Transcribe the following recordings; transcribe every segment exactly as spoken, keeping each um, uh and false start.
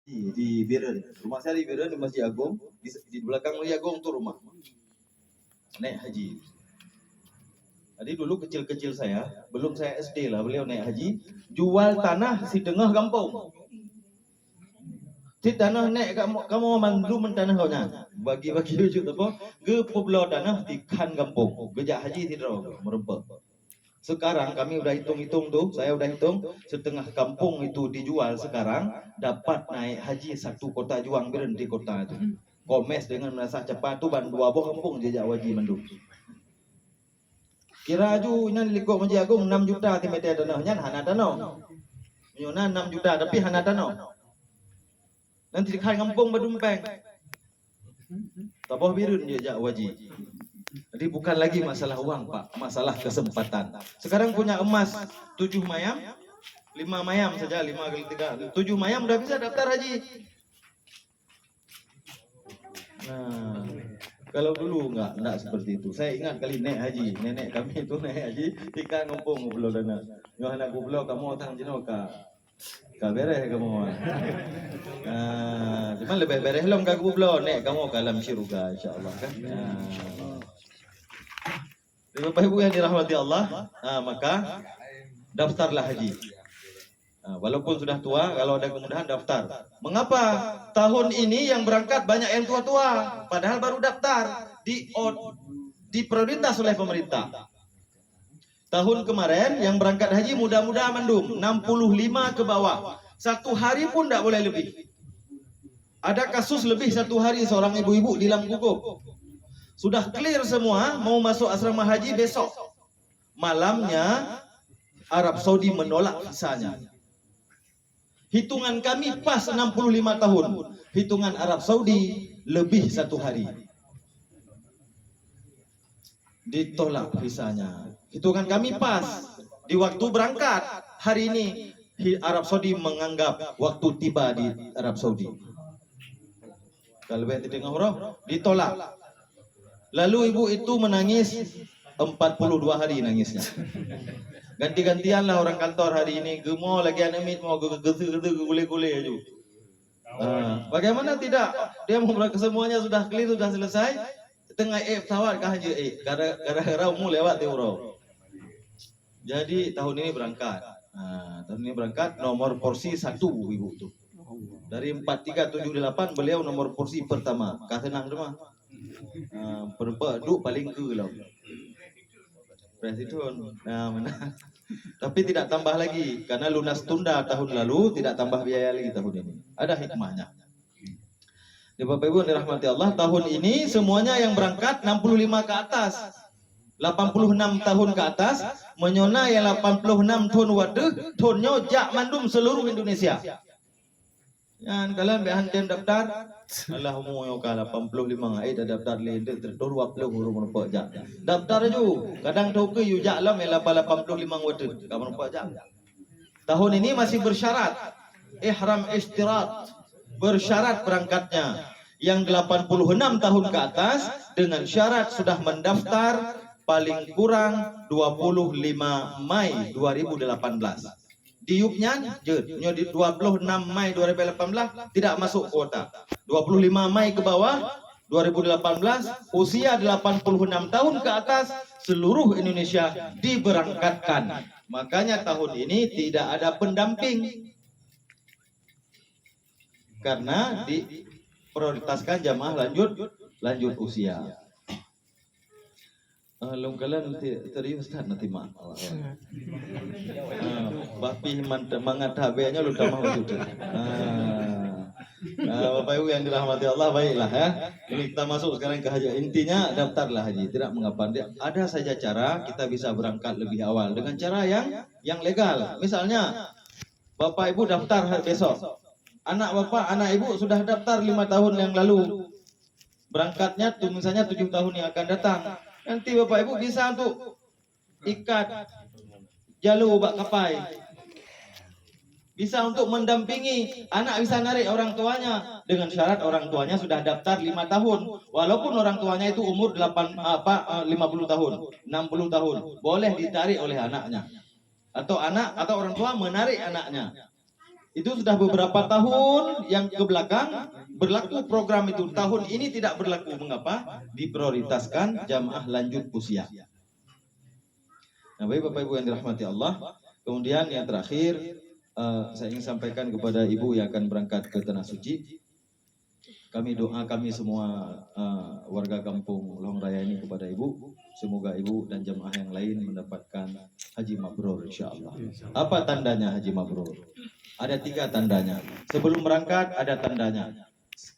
di Bireuen. Rumah saya di Bireuen, di Masjid Agung, di, di belakang Masjid Agung tu rumah. Naik haji. Jadi dulu kecil-kecil saya, belum saya S D lah beliau naik haji, jual tanah siteungoh gampông. Cit tanah nèk kamoe, kamoe mandum tanah gobnyan. Bagi-bagi ujuk teupeu, geupeubloe tanah tikhan gampông. Geujak haji sidroe, meureumpok. Sekarang kami udah hitung-hitung tu, saya udah hitung, setengah kampung itu dijual sekarang, dapat naik haji satu kota juang Bireuen di kota tu. Komes dengan Meunasah Capa tu ban dua boh kampung jijak haji mandum. Kira aju inan likot Masjid Agung enam juta simètè tanoh nyan hana tanoh. Meunyoe na enam juta tapi hana tanoh. Nanti dikhan gampông Batu Empeng. Taboh Bireuen jijak haji. Jadi bukan lagi masalah uang, Pak, masalah kesempatan. Sekarang punya emas tujuh mayam, lima mayam saja, lima kali tiga, tujuh mayam udah bisa daftar haji. Nah, kalau dulu enggak, enggak seperti itu. Saya ingat kali naik haji, nenek kami itu naik haji, tikhan gampông geupeubloe tanah. Nyoe hana geupeubloe, kamoe tang jinoe ka Ka bèrèh kamoe. Ah, cuma leubèh bèrèh lom ka geubloe, nèk kamoe ka lam syeuruga, insya Allah, kan. Ah. Jadi, Bapak Ibu yang dirahmati Allah, ah, maka daftarlah haji. Ah, walaupun sudah tua, kalau ada kemudahan, daftar. Mengapa tahun ini yang berangkat banyak yang tua-tua, padahal baru daftar, di, diprioritas oleh pemerintah? Tahun kemarin yang berangkat haji muda-muda mandum, enam puluh lima ke bawah. Satu hari pun tak boleh lebih. Ada kasus lebih satu hari seorang ibu-ibu di Lam Gugub. Sudah clear semua, mau masuk asrama haji besok. Malamnya Arab Saudi menolak visanya. Hitungan kami pas enam puluh lima tahun. Hitungan Arab Saudi lebih satu hari. Ditolak visanya. Hitungan kami pas. Di waktu berangkat hari ini, hi-, Arab Saudi menganggap waktu tiba di Arab Saudi. Kalau bèk teudeungoe roh, ditolak. Lalu ibu itu menangis empat puluh dua hari nangisnya. Ganti-gantian lah orang kantor hari ini, geumo lagi aneuk miet mo, geu-, geu-, geu-, geu-, gule-gule aju. Ah, bagaimana tidak? Dia mau berangkat, semuanya sudah clear, sudah selesai. Tengah ék pesawat kah je ék, gara-, gara-gara umu lewat di uroe. Jadi tahun ini berangkat. Ah, tahun ini berangkat nomor porsi satu ibu tu. Dari empat tiga tujuh delapan beliau nomor porsi pertama. Ka seunang teuma. Ah, peureumpok duek paling keu lom. Presiden. Nah, menang. Tapi tidak tambah lagi karena lunas tunda tahun lalu, tidak tambah biaya lagi tahun ini. Ada hikmahnya. Di Bapak Ibu yang dirahmati Allah, tahun ini semuanya yang berangkat enam puluh lima ke atas. Lapan puluh enam tahun ke atas, meunyoe na nyang lapan puluh enam thon u ateueh, thon nyoe jak mandum seluruh Indonesia. Nyan kalon bèk han tem daftar. Alah, umu nyoe ka lapan puluh lima, ai dah daftar lé, enteuk teuh dua puluh ureueng meureumpok jak. Daftar aju, kadang teuh keu yue jak lom nyang lapan puluh lima u ateueh, ka meureumpok jak. Tahun ini masih bersyarat, ihram isytirat, bersyarat berangkatnya yang delapan puluh enam tahun ke atas dengan syarat sudah mendaftar paling kurang dua puluh lima Mei dua ribu delapan belas. Di yup nyan, jeuet, nyoe di dua puluh enam Mei dua ribu delapan belas tidak masuk kuota. Dua puluh lima Mei ke bawah, dua ribu delapan belas, usia delapan puluh enam tahun ke atas, seluruh Indonesia diberangkatkan. Makanya tahun ini tidak ada pendamping. Karena diprioritaskan jamaah lanjut, lanjut usia. Ah, lôn kalon nanti serius that nanti mak. Ah, bak pih man-, mangat habéh nyoe lôn tamah waktu tu. Ah. Ah, Bapak Ibu yang dirahmati Allah, baiklah ya. Ini kita masuk sekarang ke haji. Intinya daftarlah haji, tidak mengapa. Dia, ada saja cara kita bisa berangkat lebih awal dengan cara yang, yang legal. Misalnya Bapak Ibu daftar ha-, besok. Anak Bapak, anak Ibu sudah daftar lima tahun yang lalu. Berangkatnya tu misalnya tujuh tahun yang akan datang. Nanti Bapak Ibu bisa untuk ikat jalur bak kapai. Bisa untuk mendampingi, anak bisa narik orang tuanya dengan syarat orang tuanya sudah daftar lima tahun. Walaupun orang tuanya itu umur delapan, apa, eh, lima puluh tahun, enam puluh tahun, boleh ditarik oleh anaknya. Atau anak atau orang tua menarik anaknya. Itu sudah beberapa tahun yang ke belakang berlaku program itu. Tahun ini tidak berlaku. Mengapa? Diprioritaskan jamaah lanjut usia. Nah, baik Bapak Ibu yang dirahmati Allah. Kemudian yang terakhir, eh, saya ingin sampaikan kepada Ibu yang akan berangkat ke Tanah Suci. Kami doa kami semua, eh, warga kampung Lhong Raya ini kepada Ibu. Semoga Ibu dan jamaah yang lain mendapatkan haji mabrur, insya Allah. Apa tandanya haji mabrur? Ada tiga tandanya. Sebelum berangkat ada tandanya.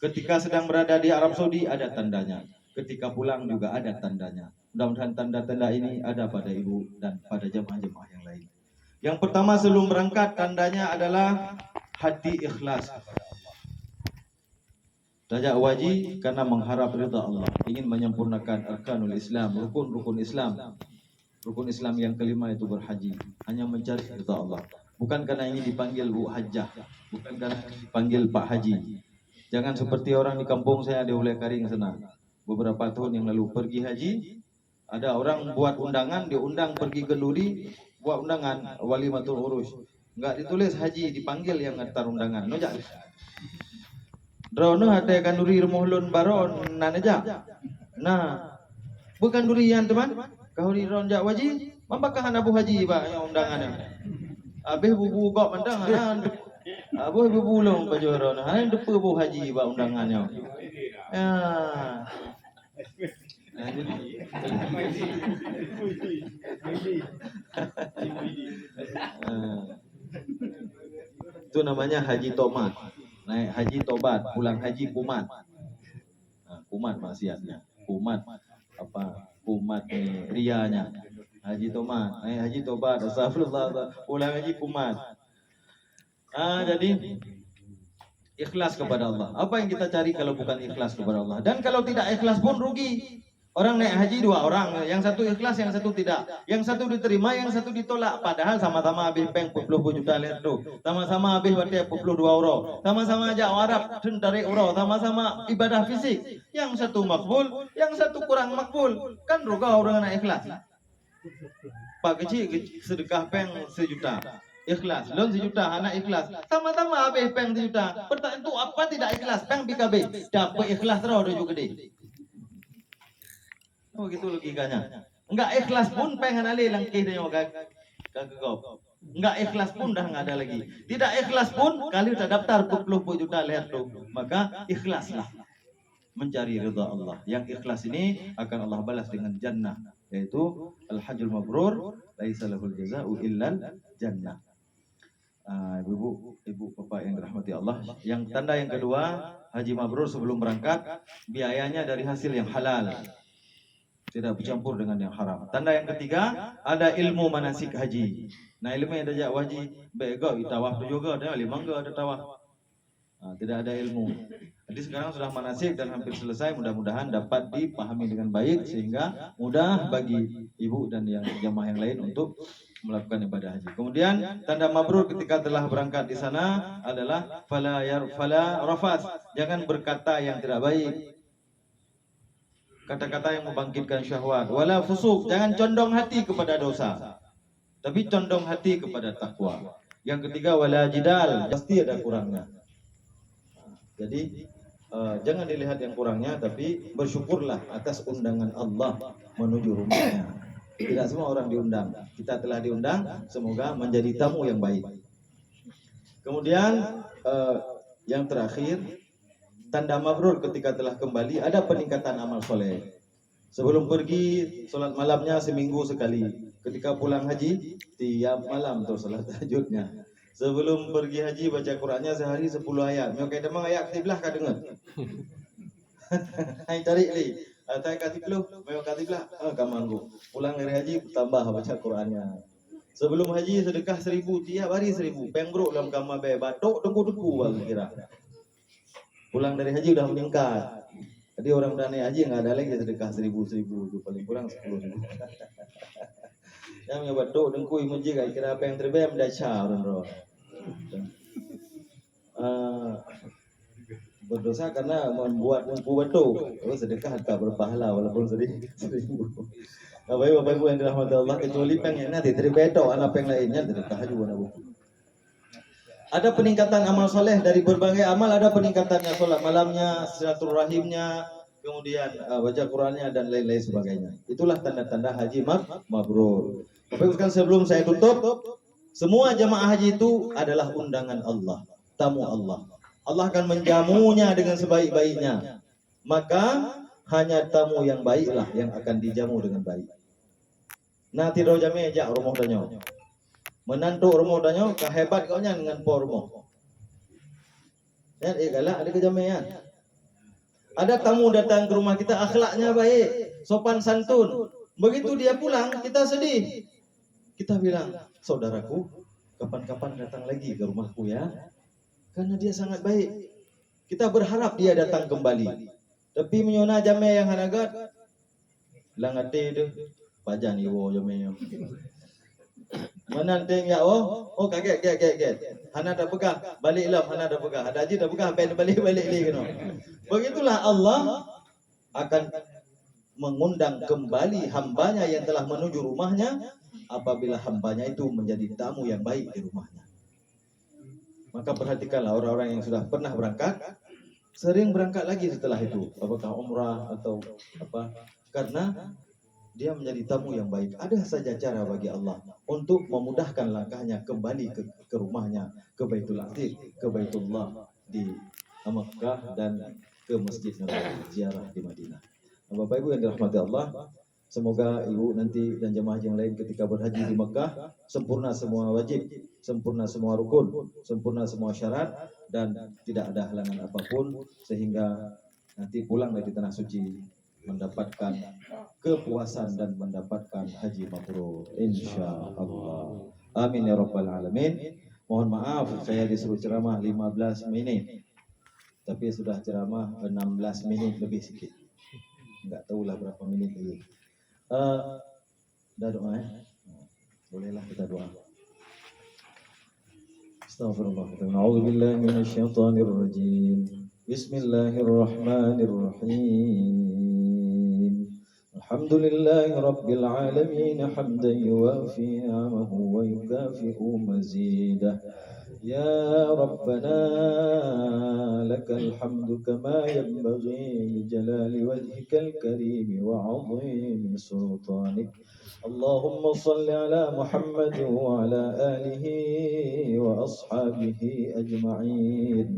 Ketika sedang berada di Arab Saudi ada tandanya. Ketika pulang juga ada tandanya. Mudah-mudahan tanda-tanda ini ada pada Ibu dan pada jamaah-jamaah yang lain. Yang pertama, sebelum berangkat, tandanya adalah hati ikhlas kepada Allah. Tajak haji karena mengharap ridha Allah, ingin menyempurnakan arkanul Islam, rukun-rukun Islam. Rukun Islam yang kelima itu berhaji, hanya mencari ridha Allah. Bukan karena ingin dipanggil Bu Hajah, bukan karena ingin dipanggil Pak Haji. Jangan seperti orang di kampung saya di Ulèe Karing sana. Beberapa tahun yang lalu pergi haji, ada orang buat undangan, diundang pergi kenduri, buat undangan walimatul urus. Enggak ditulis haji, dipanggil yang ngantar undangan. Nojak. Droeneuh até kanduri rumoh lôn baroe na neujak. Nah, beu kanduri nyan teuma, kanduri droeneuh jak haji, mambakah hana bu haji bak nyang undangan nyan. Habéh bubu gob mantong hana. Habéh bubu lôn pajoh droeneuh hana deupeu bu haji bak undangan nyan. Ya. Itu namanya haji tomat. Naik haji tobat, pulang haji kumat. Nah, kumat maksiatnya. Kumat apa? Kumat ni rianya. Haji tomat, naik haji tobat, astagfirullah, pulang haji kumat. Ah, jadi ikhlas kepada Allah. Apa yang kita cari kalau bukan ikhlas kepada Allah? Dan kalau tidak ikhlas pun rugi. Orang naik haji dua orang, yang satu ikhlas, yang satu tidak. Yang satu diterima, yang satu ditolak. Padahal sama-sama habéh péng peuet ploh juta lhèe reutôh. Sama-sama habéh watèe peuet ploh dua uroe. Sama-sama jak Arab, teun tarék uroe. Sama-sama ibadah fisik. Yang satu makbul, yang satu kurang makbul. Kan rugoe ureueng hana ikhlas. Pak Keuchik seudeukah péng seujuta. Ikhlas. Lôn seujuta, hana ikhlas. Sama-sama habéh péng seujuta. Pertanyaan tu apa tidak ikhlas? Péng pih ka habéh. Dapeuet ikhlas roh tuju keudéh. Oh, gitu logikanya. Enggak ikhlas pun péng hana lé lam kéh tanyoe ka, ka keugop. Enggak ikhlas pun dah enggak ada lagi. Tidak ikhlas pun, ka lheueh tadaftar peuet ploh juta lhèe reutôh. Maka ikhlaslah mencari ridha Allah. Yang ikhlas ini akan Allah balas dengan jannah, yaitu al-hajjul mabrur laisa lahul jaza'u illal jannah. Ah, ibu-ibu, ibu bapak yang dirahmati Allah. Yang tanda yang kedua, haji mabrur sebelum berangkat, biayanya dari hasil yang halal. Tidak bercampur dengan yang haram. Tanda yang ketiga, ada ilmu manasik haji. Nah, ilmu yang tajak haji, bèk gob tawaf tujoh goe, ada limong goe ada tawaf. Ah, tidak ada ilmu. Jadi sekarang sudah manasik dan hampir selesai, mudah-mudahan dapat dipahami dengan baik sehingga mudah bagi ibu dan yang jamaah yang lain untuk melakukan ibadah haji. Kemudian tanda mabrur ketika telah berangkat di sana adalah fala yar fala rafas, jangan berkata yang tidak baik. Kata-kata yang membangkitkan syahwat. Wala fusuk, jangan condong hati kepada dosa. Tapi condong hati kepada takwa. Yang ketiga, wala jidal, pasti ada kurangnya. Jadi, eh, jangan dilihat yang kurangnya, tapi bersyukurlah atas undangan Allah menuju rumahnya. Tidak semua orang diundang. Kita telah diundang, semoga menjadi tamu yang baik. Kemudian, eh, yang terakhir, tanda mabrur ketika telah kembali ada peningkatan amal soleh. Sebelum pergi, solat malamnya seminggu sekali. Ketika pulang haji, tiap malam tu solat tahajudnya. Sebelum pergi haji, baca Qurannya sehari sepuluh ayat. Nyoe ka teuma ayat siblah ka deungoe. Hai cari li. Atai ka siploh, nyoe ka siblah, ah, ka manggong. Pulang dari haji, tambah baca Qurannya. Sebelum haji, sedekah seribu, tiap hari seribu. Péng brok lam kama bèe, batok teungku-teungku baru kira. Pulang dari haji udah meningkat. Jadi orang dah naik haji nggak ada lagi sedekah seribu-seribu tu, paling kurang sepuluh ribu. Yang punya batuk dengkui mujik kira apa yang terbem dacha orang roh. Eh, berdosa karena membuat ungku batuk. Oh, sedekah tak berpahala walaupun sedih seribu. Bapak Ibu, Bapak Ibu yang dirahmati Allah, kecuali péng yang nanti terbetok anak péng lainnya sedekah juga nak buku. Ada peningkatan amal soleh dari berbagai amal, ada peningkatannya, solat malamnya, silaturahimnya, kemudian, eh, baca Qurannya dan lain-lain sebagainya. Itulah tanda-tanda haji mab-, mabrur. Tapi bukan, sebelum saya tutup, semua jamaah haji itu adalah undangan Allah, tamu Allah. Allah akan menjamunya dengan sebaik-baiknya. Maka hanya tamu yang baiklah yang akan dijamu dengan baik. Na sidroe jamé jak rumoh tanyoe. Meunan trok rumoh tanyoe, ka hebat gobnyan ngon po rumoh. Nyan, eh, galak ada keu jamé nyan. Ada tamu datang ke rumah kita, akhlaknya baik, sopan santun. Begitu dia pulang, kita sedih. Kita bilang, "Saudaraku, kapan-kapan datang lagi ke rumahku ya." Karena dia sangat baik. Kita berharap dia datang kembali. Tapi meunyoe na jamé nyang hana göt, lam até teuh, pajan iwoe jamé nyoe. Meunan teuh jak woe, oh, ka gét, gét, gét, gét. Hana tapeugah, balek lom, hana tapeugah. Ada jih tapeugah, bèk balek-balek lé keunoe. Begitulah Allah akan mengundang kembali hambanya yang telah menuju rumahnya apabila hambanya itu menjadi tamu yang baik di rumahnya. Maka perhatikanlah orang-orang yang sudah pernah berangkat, sering berangkat lagi setelah itu, apakah umrah atau apa, karena dia menjadi tamu yang baik. Ada saja cara bagi Allah untuk memudahkan langkahnya kembali ke, ke rumahnya, ke Baitul Atiq, ke Baitullah di Mekah dan ke Masjid Nabawi, ziarah di Madinah. Bapak Ibu yang dirahmati Allah, semoga Ibu nanti dan jemaah yang lain ketika berhaji di Mekah sempurna semua wajib, sempurna semua rukun, sempurna semua syarat, dan tidak ada halangan apapun sehingga nanti pulang dari tanah suci mendapatkan kepuasan dan mendapatkan haji mabrur, insya Allah. Amin ya rabbal alamin. Mohon maaf, saya disuruh ceramah lima belas menit, tapi sudah ceramah enam belas menit lebih sikit. Enggak tahulah berapa menit lagi. Eh, dah doa, eh? Bolehlah kita doa. Astaghfirullah. A'udzubillahi minasyaitonirrajim. Bismillahirrahmanirrahim. Alhamdulillahi rabbil alamin, hamdan yuwafi ni'amahu wa yukafi'u mazidah. Ya Rabbana, lakal hamdu kama yanbaghi li jalali wajhikal karimi wa 'azimi sultanik. اللهم صل على محمد وعلى آله وأصحابه أجمعين.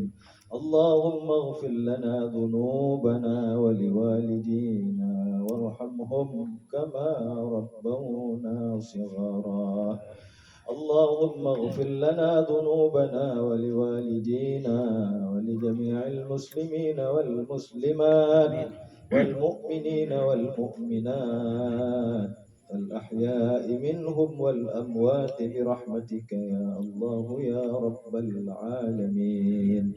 اللهم اغفر لنا ذنوبنا ولوالدينا وارحمهم كما ربونا صغارا. اللهم اغفر لنا ذنوبنا ولوالدينا ولجميع المسلمين والمسلمات والمؤمنين والمؤمنات الأحياء منهم والأموات برحمتك يا الله يا رب العالمين.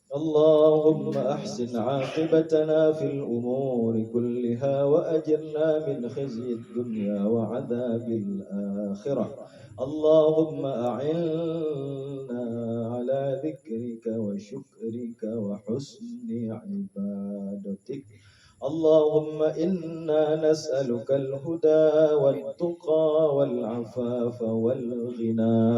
اللهم أحسن عاقبتنا في الأمور كلها وأجرنا من خزي الدنيا وعذاب الآخرة. اللهم أعنا على ذكرك وشكرك وحسن عبادتك. اللهم إنا نسألك الهدى والتقى والعفاف والغنى.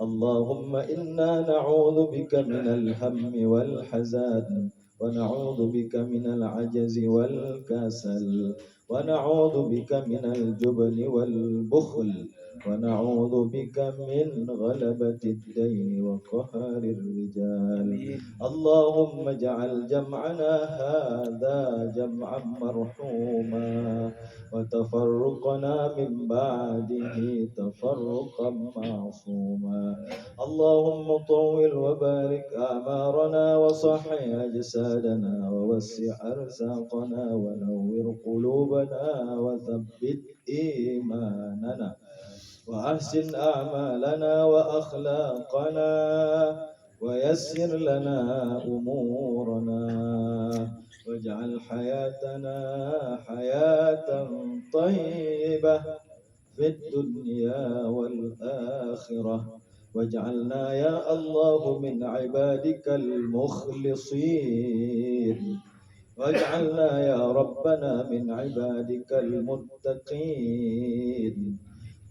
اللهم إنا نعوذ بك من الهم والحزن، ونعوذ بك من العجز والكسل، ونعوذ بك من الجبن والبخل، ونعوذ بك من غلبة الدين وقهر الرجال. آمين. اللهم اجعل جمعنا هذا جمعا مرحوما، وتفرقنا من بعده تفرقا معصوما. اللهم طول وبارك أعمارنا وصحح أجسادنا ووسع أرزاقنا ونور قلوبنا وثبت إيماننا وأحسن أعمالنا وأخلاقنا ويسر لنا أمورنا واجعل حياتنا حياة طيبة في الدنيا والآخرة واجعلنا يا الله من عبادك المخلصين واجعلنا يا ربنا من عبادك المتقين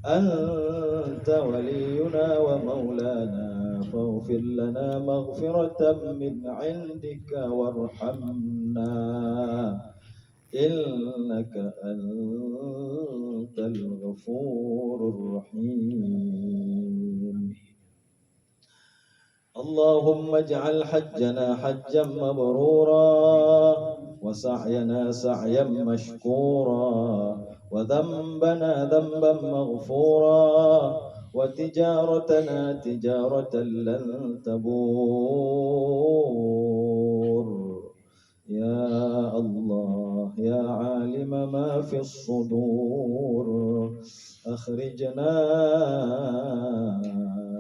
أنت ولينا ومولانا، فاغفر لنا مغفرة من عندك وارحمنا، إنك أنت الغفور الرحيم. اللهم اجعل حجنا حجا مبرورا، وسعينا سعيا مشكورا، وذنبنا ذنبا مغفورا، وتجارتنا تجارة لن تبور. يا الله، يا عالم ما في الصدور، أخرجنا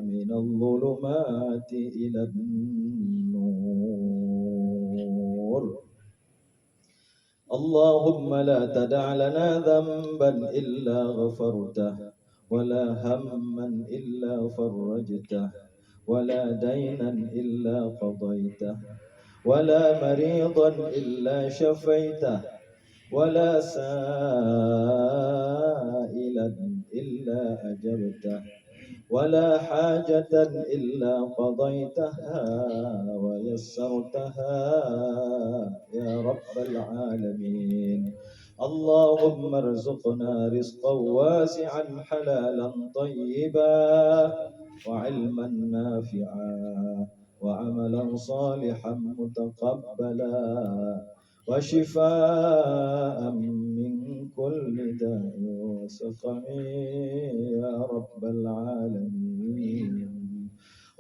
من الظلمات إلى النور. اللهم لا تدع لنا ذنبا إلا غفرته، ولا هما إلا فرجته، ولا دينا إلا قضيته، ولا مريضا إلا شفيته، ولا سائلا إلا أجبته، ولا حاجة إلا قضيتها ويسرتها يا رب العالمين. اللهم ارزقنا رزقا واسعا حلالا طيبا، وعلما نافعا، وعملا صالحا متقبلا، وشفاء من كل داء وسقم يا رب العالمين.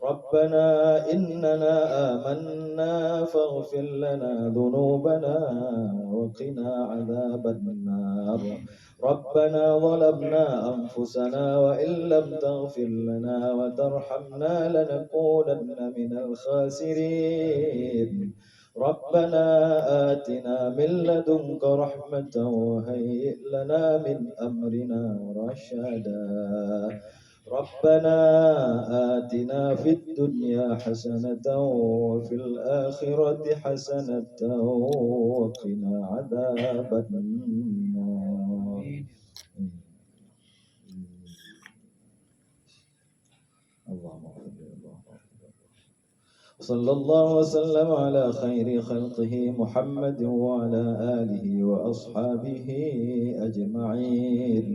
ربنا إننا آمنا فاغفر لنا ذنوبنا وقنا عذاب النار. ربنا ظلمنا أنفسنا وإن لم تغفر لنا وترحمنا لنكونن من الخاسرين. ربنا آتنا من لدنك رحمة وهيئ لنا من أمرنا رشدا. ربنا آتنا في الدنيا حسنة وفي الآخرة حسنة وقنا عذاب النار. اللهم صل على، اللهم صل. وصلى الله وسلم على خير خلقه محمد وعلى آله وأصحابه أجمعين.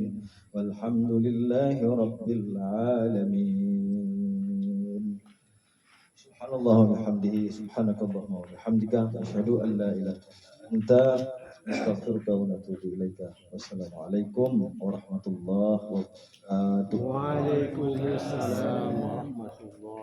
والحمد لله رب العالمين. سبحان الله وبحمده، سبحانك اللهم وبحمدك، أشهد أن لا إله إلا أنت، نستغفرك ونتوب إليك. والسلام عليكم ورحمة الله وبركاته. وعليكم السلام ورحمة الله